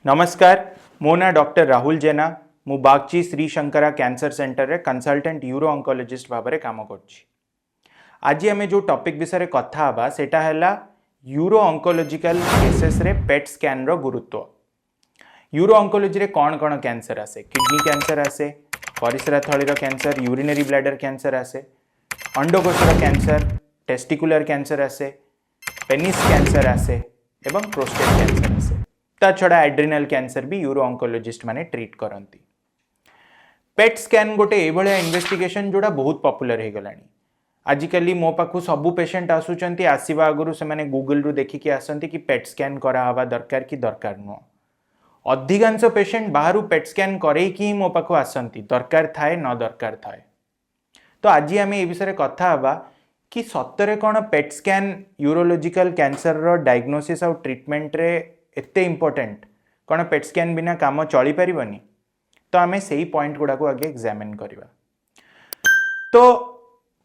ନମସ୍କାର, ମୋ ନାଁ ଡକ୍ଟର ରାହୁଲ ଜେନା। ମୁଁ ବାଗଚି ଶ୍ରୀ ଶଙ୍କରା କ୍ୟାନ୍ସର ସେଣ୍ଟରରେ କନସଲଟାଣ୍ଟ ୟୁରୋ ଅଙ୍କୋଲୋଜିଷ୍ଟ ଭାବରେ କାମ କରୁଛି। ଆଜି ଆମେ ଯେଉଁ ଟପିକ୍ ବିଷୟରେ କଥା ହେବା, ସେଇଟା ହେଲା ୟୁରୋ ଅଙ୍କୋଲୋଜିକାଲ କେସେସରେ ପେଟ୍ ସ୍କାନ୍ର ଗୁରୁତ୍ୱ। ୟୁରୋ ଅଙ୍କୋଲୋଜିରେ କ'ଣ କ'ଣ କ୍ୟାନ୍ସର ଆସେ? କିଡନୀ କ୍ୟାନ୍ସର ଆସେ, ପରିସ୍ରା ଥଳିର କ୍ୟାନ୍ସର, ୟୁରିନାରୀ ବ୍ଲାଡର କ୍ୟାନ୍ସର ଆସେ, ଅଣ୍ଡକୋଷର କ୍ୟାନ୍ସର, ଟେଷ୍ଟିକୁଲାର କ୍ୟାନ୍ସର ଆସେ, ପେନିସ୍ କ୍ୟାନ୍ସର ଆସେ ଏବଂ ପ୍ରୋଷ୍ଟେଟ୍ କ୍ୟାନ୍ସର ଆସେ। ତା ଛଡ଼ା ଆଡ୍ରିନାଲ କ୍ୟାନ୍ସର ବି ୟୁରୋ ଅଙ୍କୋଲୋଜିଷ୍ଟ ମାନେ ଟ୍ରିଟ୍ କରନ୍ତି। ପେଟ୍ ସ୍କାନ୍ ଗୋଟେ ଏଇଭଳିଆ ଇନଭେଷ୍ଟିଗେସନ୍ ଯୋଉଟା ବହୁତ ପପୁଲାର ହେଇଗଲାଣି। ଆଜିକାଲି ମୋ ପାଖକୁ ସବୁ ପେସେଣ୍ଟ ଆସୁଛନ୍ତି, ଆସିବା ଆଗରୁ ସେମାନେ ଗୁଗଲରୁ ଦେଖିକି ଆସନ୍ତି କି ପେଟ୍ ସ୍କାନ୍ କରାହେବା ଦରକାର କି ଦରକାର ନୁହଁ। ଅଧିକାଂଶ ପେସେଣ୍ଟ ବାହାରୁ ପେଟ୍ ସ୍କାନ୍ କରେଇକି ହିଁ ମୋ ପାଖକୁ ଆସନ୍ତି, ଦରକାର ଥାଏ ନ ଦରକାର ଥାଏ। ତ ଆଜି ଆମେ ଏ ବିଷୟରେ କଥା ହେବା କି ସତରେ କ'ଣ ପେଟ୍ ସ୍କାନ୍ ୟୁରୋଲୋଜିକାଲ କ୍ୟାନ୍ସରର ଡାଇଗ୍ନୋସିସ୍ ଆଉ ଟ୍ରିଟମେଣ୍ଟରେ ଏତେ ଇମ୍ପୋର୍ଟାଣ୍ଟ? କ'ଣ ପେଟ୍ ସ୍କାନ୍ ବିନା କାମ ଚଳିପାରିବନି? ତ ଆମେ ସେଇ ପଏଣ୍ଟ ଗୁଡ଼ାକୁ ଆଗେ ଏକ୍ଜାମିନ୍ କରିବା। ତ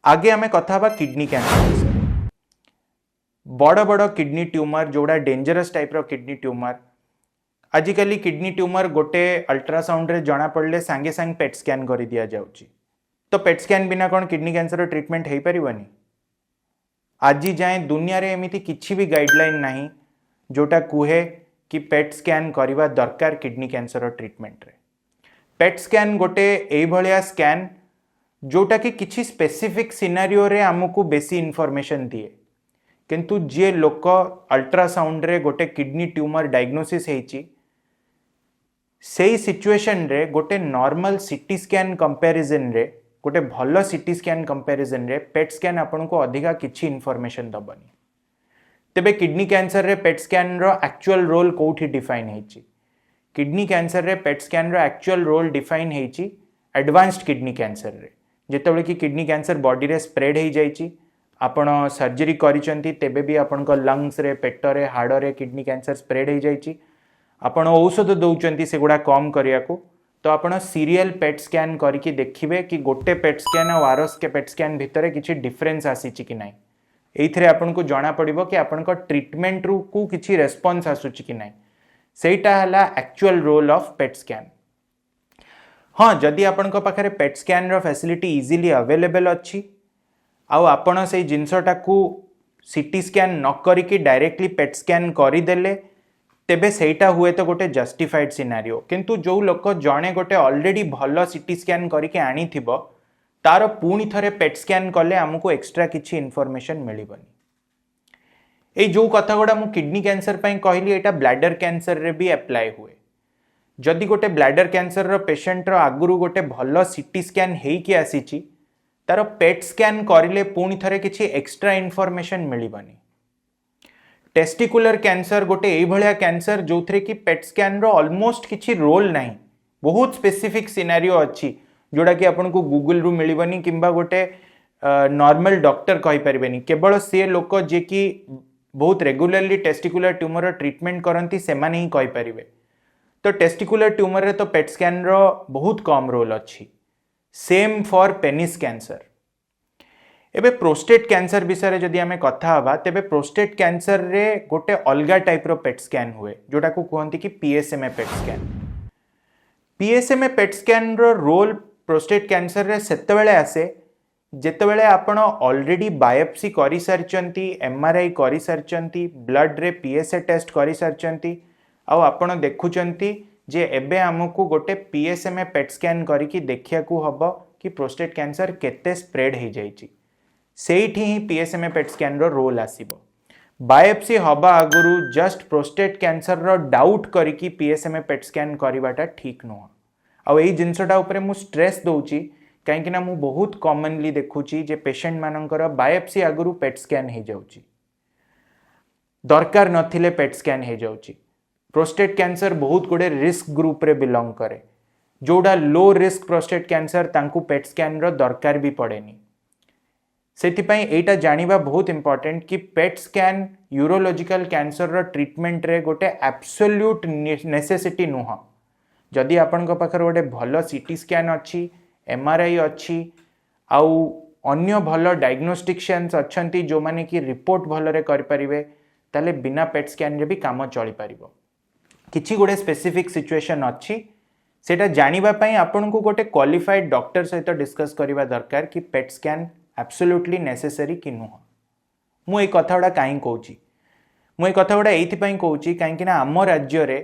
ଆଗେ ଆମେ କଥା ହେବା କିଡନୀ କ୍ୟାନ୍ସର ବିଷୟରେ। ବଡ଼ ବଡ଼ କିଡନୀ ଟ୍ୟୁମର, ଯୋଉଟା ଡେଞ୍ଜରସ୍ ଟାଇପ୍ର କିଡନୀ ଟ୍ୟୁମର, ଆଜିକାଲି କିଡନୀ ଟ୍ୟୁମର ଗୋଟେ ଅଲ୍ଟ୍ରାସାଉଣ୍ଡରେ ଜଣାପଡ଼ିଲେ ସାଙ୍ଗେ ସାଙ୍ଗେ ପେଟ୍ ସ୍କାନ୍ କରି ଦିଆଯାଉଛି। ତ ପେଟ୍ ସ୍କାନ୍ ବିନା କ'ଣ କିଡନୀ କ୍ୟାନ୍ସରର ଟ୍ରିଟମେଣ୍ଟ ହେଇପାରିବନି? ଆଜି ଯାଏଁ ଦୁନିଆରେ ଏମିତି କିଛି ବି ଗାଇଡ଼ଲାଇନ୍ ନାହିଁ ଯୋଉଟା କୁହେ କି ପେଟ୍ ସ୍କାନ୍ କରିବା ଦରକାର କିଡନୀ କ୍ୟାନ୍ସରର ଟ୍ରିଟମେଣ୍ଟରେ। ପେଟ୍ ସ୍କାନ୍ ଗୋଟେ ଏଇଭଳିଆ ସ୍କାନ୍ ଯୋଉଟାକି କିଛି ସ୍ପେସିଫିକ୍ ସିନାରିଓରେ ଆମକୁ ବେଶୀ ଇନଫର୍ମେସନ୍ ଦିଏ। କିନ୍ତୁ ଯିଏ ଲୋକ ଅଲ୍ଟ୍ରାସାଉଣ୍ଡରେ ଗୋଟେ କିଡନୀ ଟ୍ୟୁମର ଡାଇଗ୍ନୋସିସ୍ ହେଇଛି, ସେଇ ସିଚୁଏସନରେ ଗୋଟେ ନର୍ମାଲ ସିଟି ସ୍କାନ୍ କମ୍ପାରିଜନରେ, ଗୋଟେ ଭଲ ସିଟି ସ୍କାନ୍ କମ୍ପାରିଜନରେ ପେଟ୍ ସ୍କାନ୍ ଆପଣଙ୍କୁ ଅଧିକା କିଛି ଇନଫର୍ମେସନ୍ ଦେବନି। ତେବେ କିଡନୀ କ୍ୟାନ୍ସରରେ ପେଟ୍ ସ୍କାନ୍ର ଆକ୍ଚୁଆଲ ରୋଲ୍ କେଉଁଠି ଡିଫାଇନ୍ ହେଇଛି? କିଡନୀ କ୍ୟାନ୍ସରରେ ପେଟ୍ ସ୍କାନ୍ର ଆକ୍ଚୁଆଲ ରୋଲ୍ ଡିଫାଇନ୍ ହେଇଛି ଆଡଭାନ୍ସଡ କିଡନୀ କ୍ୟାନ୍ସରରେ, ଯେତେବେଳେ କି କିଡନୀ କ୍ୟାନ୍ସର ବଡିରେ ସ୍ପ୍ରେଡ୍ ହେଇଯାଇଛି, ଆପଣ ସର୍ଜରୀ କରିଛନ୍ତି, ତେବେ ବି ଆପଣଙ୍କ ଲଙ୍ଗସରେ, ପେଟରେ, ହାଡ଼ରେ କିଡନୀ କ୍ୟାନ୍ସର ସ୍ପ୍ରେଡ୍ ହେଇଯାଇଛି, ଆପଣ ଔଷଧ ଦେଉଛନ୍ତି ସେଗୁଡ଼ା କମ୍ କରିବାକୁ। ତ ଆପଣ ସିରିଏଲ ପେଟ୍ ସ୍କାନ୍ କରିକି ଦେଖିବେ କି ଗୋଟେ ପେଟ୍ ସ୍କାନ୍ ଆଉ ଆର ପେଟ୍ ସ୍କାନ୍ ଭିତରେ କିଛି ଡିଫରେନ୍ସ ଆସିଛି କି ନାହିଁ। ଏଇଥିରେ ଆପଣଙ୍କୁ ଜଣାପଡ଼ିବ କି ଆପଣଙ୍କ ଟ୍ରିଟମେଣ୍ଟରୁ କୁ କିଛି ରେସ୍ପନ୍ସ ଆସୁଛି କି ନାହିଁ। ସେଇଟା ହେଲା actual role of PET scan. ହଁ, ଯଦି ଆପଣଙ୍କ ପାଖରେ ପେଟ୍ ସ୍କାନ୍ର ଫ୍ୟାସିଲିଟି ଇଜିଲି ଆଭେଲେବଲ୍ ଅଛି ଆଉ ଆପଣ ସେଇ ଜିନିଷଟାକୁ ସିଟି ସ୍କାନ୍ ନ କରିକି ଡାଇରେକ୍ଟଲି ପେଟ୍ ସ୍କାନ୍ କରିଦେଲେ, ତେବେ ସେଇଟା ହୁଏତ ଗୋଟେ ଜଷ୍ଟିଫାଇଡ୍ ସିନାରିଓ। କିନ୍ତୁ ଯେଉଁ ଲୋକ ଜଣେ ଗୋଟେ ଅଲରେଡ଼ି ଭଲ ସିଟି ସ୍କାନ୍ କରିକି ଆଣିଥିବ, ତାର ପୁଣି ଥରେ ପେଟ୍ ସ୍କାନ୍ କଲେ ଆମକୁ ଏକ୍ସଟ୍ରା କିଛି ଇନଫର୍ମେସନ୍ ମିଳିବନି। ଏଇ ଯେଉଁ କଥା ଗୁଡ଼ା ମୁଁ କିଡନୀ କ୍ୟାନ୍ସର ପାଇଁ କହିଲି, ଏଇଟା ବ୍ଲାଡର କ୍ୟାନ୍ସରରେ ବି ଆପ୍ଲାଏ ହୁଏ। ଯଦି ଗୋଟେ ବ୍ଲାଡର କ୍ୟାନ୍ସରର ପେସେଣ୍ଟର ଆଗରୁ ଗୋଟେ ଭଲ ସିଟି ସ୍କାନ୍ ହେଇକି ଆସିଛି, ତାର ପେଟ୍ ସ୍କାନ୍ କରିଲେ ପୁଣି ଥରେ କିଛି ଏକ୍ସଟ୍ରା ଇନଫର୍ମେସନ୍ ମିଳିବନି। ଟେଷ୍ଟିକୁଲାର କ୍ୟାନ୍ସର ଗୋଟେ ଏଇଭଳିଆ କ୍ୟାନ୍ସର ଯୋଉଥିରେ କି ପେଟ୍ ସ୍କାନ୍ର ଅଲମୋଷ୍ଟ କିଛି ରୋଲ୍ ନାହିଁ। ବହୁତ ସ୍ପେସିଫିକ୍ ସିନାରିଓ ଅଛି ଯୋଉଟାକି ଆପଣଙ୍କୁ ଗୁଗଲରୁ ମିଳିବନି କିମ୍ବା ଗୋଟେ ନର୍ମାଲ ଡକ୍ଟର କହିପାରିବେନି। କେବଳ ସିଏ ଲୋକ ଯିଏକି ବହୁତ ରେଗୁଲାରଲି ଟେଷ୍ଟିକୁଲାର ଟ୍ୟୁମରର ଟ୍ରିଟମେଣ୍ଟ କରନ୍ତି, ସେମାନେ ହିଁ କହିପାରିବେ। ତ ଟେଷ୍ଟିକୁଲାର ଟ୍ୟୁମରରେ ତ ପେଟ୍ ସ୍କାନ୍ର ବହୁତ କମ୍ ରୋଲ୍ ଅଛି। Same for penis cancer. ଏବେ ପ୍ରୋଷ୍ଟେଟ୍ କ୍ୟାନ୍ସର ବିଷୟରେ ଯଦି ଆମେ କଥା ହେବା, ତେବେ ପ୍ରୋଷ୍ଟେଟ୍ କ୍ୟାନ୍ସରରେ ଗୋଟେ ଅଲଗା ଟାଇପ୍ର ପେଟ୍ ସ୍କାନ୍ ହୁଏ, ଯୋଉଟାକୁ କୁହନ୍ତି କି ପିଏସ୍ଏମ୍ଏ ପେଟ୍ ସ୍କାନ୍। ପିଏସ୍ଏମ୍ଏ ପେଟ୍ ସ୍କାନ୍ର ରୋଲ୍ ପ୍ରୋଷ୍ଟେଟ୍ କ୍ୟାନ୍ସରରେ ସେତେବେଳେ ଆସେ, ଯେତେବେଳେ ଆପଣ ଅଲରେଡ଼ି ବାୟୋପ୍ସି କରିସାରିଛନ୍ତି, ଏମ୍ଆର୍ଆଇ କରିସାରିଛନ୍ତି, ବ୍ଲଡ଼ରେ ପିଏସ୍ଏ ଟେଷ୍ଟ କରିସାରିଛନ୍ତି ଆଉ ଆପଣ ଦେଖୁଛନ୍ତି ଯେ ଏବେ ଆମକୁ ଗୋଟେ ପିଏସ୍ଏମ୍ଏ ପେଟ୍ ସ୍କାନ୍ କରିକି ଦେଖିବାକୁ ହେବ କି ପ୍ରୋଷ୍ଟେଟ୍ କ୍ୟାନ୍ସର କେତେ ସ୍ପ୍ରେଡ୍ ହେଇଯାଇଛି। ସେଇଠି ହିଁ ପିଏସ୍ଏମ୍ଏ ପେଟ୍ ସ୍କାନ୍ର ରୋଲ୍ ଆସିବ। ବାୟୋପ୍ସି ହେବା ଆଗରୁ ଜଷ୍ଟ ପ୍ରୋଷ୍ଟେଟ୍ କ୍ୟାନ୍ସରର ଡାଉଟ୍ କରିକି ପିଏସ୍ଏମ୍ଏ ପେଟ୍ ସ୍କାନ୍ କରିବାଟା ଠିକ୍ ନୁହଁ। ଆଉ ଏଇ ଜିନିଷଟା ଉପରେ ମୁଁ ଷ୍ଟ୍ରେସ୍ ଦେଉଛି, କାହିଁକିନା ମୁଁ ବହୁତ କମନଲି ଦେଖୁଛି ଯେ ପେସେଣ୍ଟମାନଙ୍କର ବାୟୋପ୍ସି ଆଗରୁ ପେଟ୍ ସ୍କାନ୍ ହେଇଯାଉଛି, ଦରକାର ନଥିଲେ ପେଟ୍ ସ୍କାନ୍ ହେଇଯାଉଛି। ପ୍ରୋଷ୍ଟେଟ୍ କ୍ୟାନ୍ସର ବହୁତ ଗୁଡ଼ିଏ ରିସ୍କ ଗ୍ରୁପରେ ବିଲଙ୍ଗ କରେ। ଯୋଉଟା ଲୋ ରିସ୍କ ପ୍ରୋଷ୍ଟେଟ୍ କ୍ୟାନ୍ସର, ତାଙ୍କୁ ପେଟ୍ ସ୍କାନ୍ର ଦରକାର ବି ପଡ଼େନି। ସେଥିପାଇଁ ଏଇଟା ଜାଣିବା ବହୁତ ଇମ୍ପର୍ଟାଣ୍ଟ କି ପେଟ୍ ସ୍କାନ୍ ୟୁରୋଲୋଜିକାଲ କ୍ୟାନ୍ସରର ଟ୍ରିଟମେଣ୍ଟରେ ଗୋଟେ ଆବସୋଲ୍ୟୁଟ୍ ନେସେସିଟି ନୁହଁ। ଯଦି ଆପଣଙ୍କ ପାଖରେ ଗୋଟେ ଭଲ ସିଟି ସ୍କାନ୍ ଅଛି, ଏମ୍ଆର୍ଆଇ ଅଛି ଆଉ ଅନ୍ୟ ଭଲ ଡାଇଗ୍ନୋଷ୍ଟିସିଆନ୍ସ ଅଛନ୍ତି, ଯେଉଁମାନେ କି ରିପୋର୍ଟ ଭଲରେ କରିପାରିବେ, ତାହେଲେ ବିନା ପେଟ୍ ସ୍କାନ୍ରେ ବି କାମ ଚଳିପାରିବ। କିଛି ଗୋଟେ ସ୍ପେସିଫିକ୍ ସିଚୁଏସନ୍ ଅଛି, ସେଇଟା ଜାଣିବା ପାଇଁ ଆପଣଙ୍କୁ ଗୋଟେ କ୍ୱାଲିଫାଇଡ୍ ଡକ୍ଟର ସହିତ ଡିସ୍କସ୍ କରିବା ଦରକାର କି ପେଟ୍ ସ୍କାନ୍ ଆବସୋଲ୍ୟୁଟଲି ନେସେସରି କି ନୁହଁ। ମୁଁ ଏଇ କଥା ଗୁଡ଼ା କାହିଁ କହୁଛି? ମୁଁ ଏଇ କଥା ଗୁଡ଼ା ଏଇଥିପାଇଁ କହୁଛି, କାହିଁକିନା ଆମ ରାଜ୍ୟରେ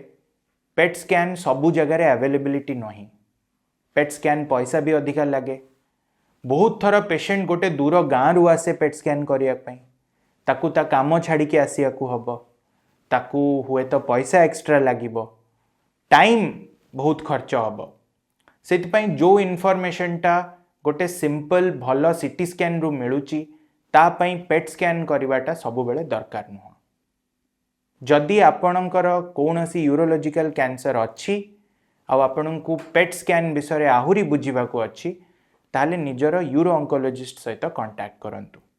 ପେଟ୍ ସ୍କାନ୍ ସବୁ ଜାଗାରେ ଆଭେଲେବିଲିଟି ନାହିଁ। ପେଟ୍ ସ୍କାନ୍ ପଇସା ବି ଅଧିକା ଲାଗେ। ବହୁତ ଥର ପେସେଣ୍ଟ ଗୋଟେ ଦୂର ଗାଁରୁ ଆସେ ପେଟ୍ ସ୍କାନ୍ କରିବା ପାଇଁ। ତାକୁ ତା କାମ ଛାଡ଼ିକି ଆସିବାକୁ ହେବ, ତାକୁ ହୁଏତ ପଇସା ଏକ୍ସଟ୍ରା ଲାଗିବ, ଟାଇମ୍ ବହୁତ ଖର୍ଚ୍ଚ ହେବ। ସେଥିପାଇଁ ଯେଉଁ ଇନଫର୍ମେସନଟା ଗୋଟେ ସିମ୍ପଲ୍ ଭଲ ସିଟି ସ୍କାନ୍ରୁ ମିଳୁଛି, ତା ପାଇଁ ପେଟ୍ ସ୍କାନ୍ କରିବାଟା ସବୁବେଳେ ଦରକାର ନୁହଁ। ଯଦି ଆପଣଙ୍କର କୌଣସି ୟୁରୋଲୋଜିକାଲ କ୍ୟାନ୍ସର ଅଛି ଆଉ ଆପଣଙ୍କୁ ପେଟ୍ ସ୍କାନ୍ ବିଷୟରେ ଆହୁରି ବୁଝିବାକୁ ଅଛି, ତାହେଲେ ନିଜର ୟୁରୋ ଅଙ୍କୋଲୋଜିଷ୍ଟ ସହିତ କଣ୍ଟାକ୍ଟ କରନ୍ତୁ।